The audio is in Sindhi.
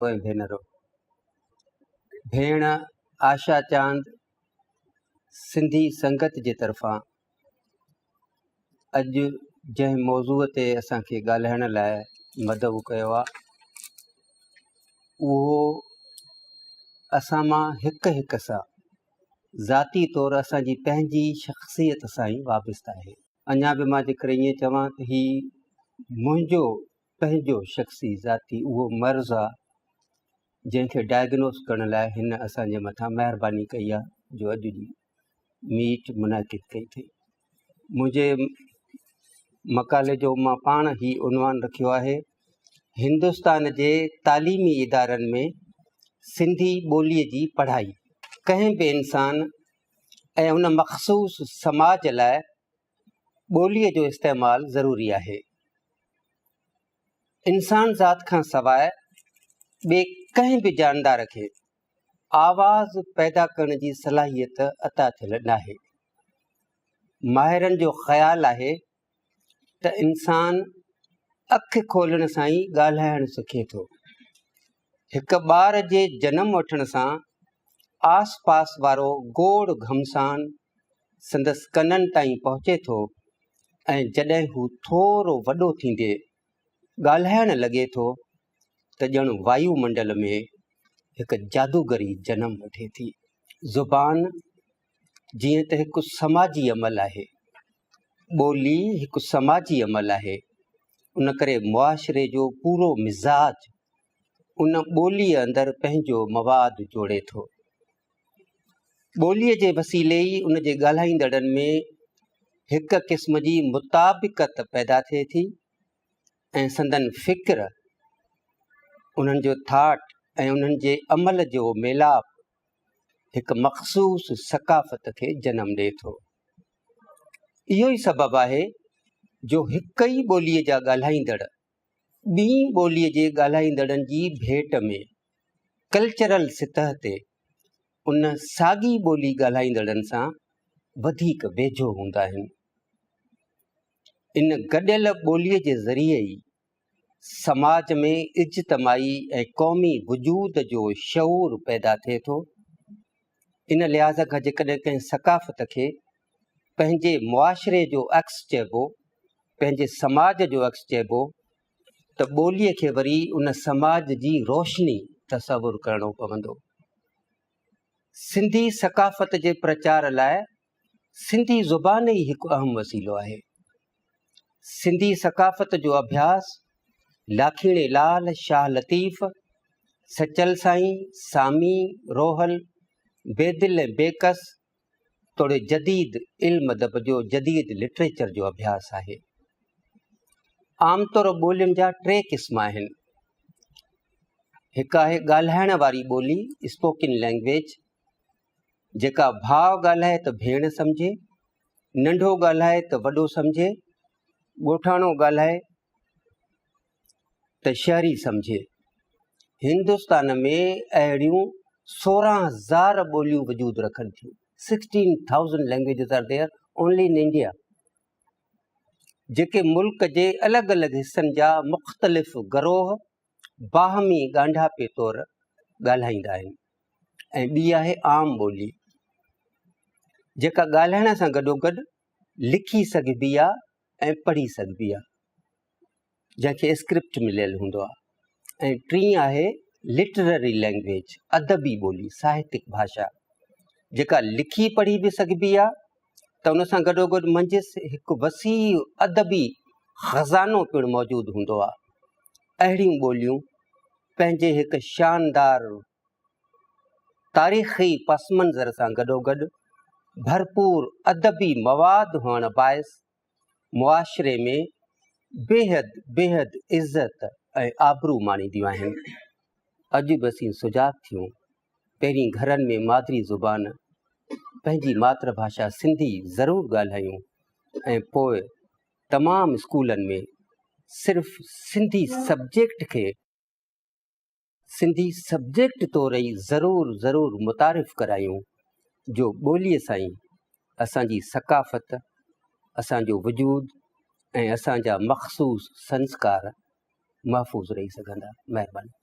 ۽ ڀينرو! ڀيڻ آشا چاند سنڌي سنگت جي طرفان اڄ جنهن موضوع تي اسان کي ڳالهائڻ لاء مدعو ڪيو آهي، اهو اسان مان هڪ هڪ سان ذاتي طور اسان جي پنهنجي شخصيت سان ئي وابسته آهي. اڃا به مان جيڪڏهن ائين چوان ته هي منهنجو پنهنجو شخصي ذاتي اهو مرض آ جنهن کي ڊائگنوز ڪرڻ لاء هن اسان جي مٿان مهرباني ڪئي آ جو اڄ جي ميٽ منعقد ڪئي اٿئي. منهنجي مقالي جو مان پاڻ هي عنوان رکيو آهي هندستان جي تعليمي ادارن ۾ سنڌي ٻوليء جي پڙهائي. ڪنهن به انسان ۽ ان مخصوص سماج لاء ٻوليء جو استعمال ضروري آهي. انسان ذات کان سواء ٻئي ڪنهن به جاندار کي آواز پيدا ڪرڻ جي صلاحيت عطا ٿيل ناهي. ماهرن جو خيال آهي ته انسان اک کولڻ سان ئي ڳالهائڻ سکي ٿو. هڪ ٻار جي جنم وٺڻ سان آس پاس وارو گوڙ گهمسان سندس ڪنن تائين پهچي ٿو ۽ جڏهن هو ٿورو وڏو ٿيندي ڳالهائڻ لڳي ٿو ته ڄڻ وايو منڊل ۾ هڪ جادوگري جنم وٺي ٿي. زبان جيئن ته هڪ سماجي عمل آهي، ٻولي هڪ سماجي عمل آهي، ان ڪري معاشري جو پورو مزاج ان ٻوليء اندر پنهنجو مواد جوڙي ٿو. ٻوليء جي وسيلي ئي ان جي ڳالهائيندڙن ۾ هڪ قسم جي مطابقت پيدا ٿئي ٿي ۽ سندن فڪر، انهن جو ٿاٽ ۽ انهن جي عمل جو ميلاپ هڪ مخصوص ثقافت کي جنم ڏئي ٿو. اهو ئي سبب آهي جو هڪ ئي ٻوليء جا ڳالهائيندڙ ٻي ٻوليء جي ڳالهائيندڙن جي ڀيٽ ۾ ڪلچرل سطح تي ان ساڳي ٻولي ڳالهائيندڙن سان وڌيڪ ويجهو هوندا آهن. ان گڏيل ٻوليء جي ذريعي ئي سماج ۾ اجتماعي ۽ قومي وجود جو شعور پيدا ٿئي ٿو. ان لحاظ کان جيڪڏهن ڪنهن ثقافت کي پنهنجي معاشري جو عڪس چئبو، پنهنجي سماج جو عڪس چئبو ته ٻوليء کي وري ان سماج جي روشني تصور ڪرڻو پوندو. سنڌي ثقافت جي پرچار لاء سنڌي زبان ئي هڪ اهم وسيلو آهي. سنڌي ثقافت جو اڀياس لاکيڻي لال، شاهه لطيف، سچل سائين، سامي، روحل، بيدل ۽ بيڪس توڙي جديد علم ادب جو جديد لٽريچر جو اڀياس آهي. عام طور ٻولين جا ٽي قسم آهن. هڪ آهي ڳالهائڻ واري ٻولي، Spoken Language، جيڪا ڀاء ڳالهائي ته ڀيڻ سمجهي، ننڍو ڳالهائي ته وڏو سمجهي، ڳوٺاڻو ڳالهائي ته شهري سمجهي. هندستان ۾ اهڙيون 16,000 ٻوليون وجود رکن ٿيون، 16,000 languages are there only in India، جيڪي ملڪ جي الڳ الڳ حصن جا مختلف گروهه باهمي ڳانڍاپي طور ڳالهائيندا آهن ۽ ٻي آهي عام ٻولي جيڪا ڳالهائڻ سان گڏوگڏ لکي سگهبي آهي ۽ پڙهي سگهبي آهي جنهن کي اسڪرپٽ مليل هوندو آهي ۽ ٽين آهي لٽرري لينگويج ادبي ٻولي ساهتڪ ڀاشا جيڪا لکي پڙهي به سگهبي آهي ته ان سان گڏوگڏ منجهس هڪ وسيع ادبي خزانو پڻ موجود هوندو آهي. اهڙيون ٻوليون پنهنجي هڪ شاندار تاريخي پس منظر سان گڏوگڏ ڀرپور ادبي مواد هئڻ باعث معاشري ۾ بيحد بيحد عزت ۽ آبرو ماڻينديون آهن. اڄ به اسين سجاڳ ٿيون، پهرين گهرن ۾ مادري زبان پنهنجي ماتر ڀاشا سنڌي ضرور ڳالهايون ۽ پوء تمام اسڪولن ۾ صرف سنڌي سبجيڪٽ کي سنڌي سبجيڪٽ طور ئي ضرور ضرور متعارف ڪرايون جو ٻوليء سان ئي اسان جي ثقافت، اسان جو وجود ۽ اسان جا مخصوص سنسڪار محفوظ رهي سگهندا. مهرباني.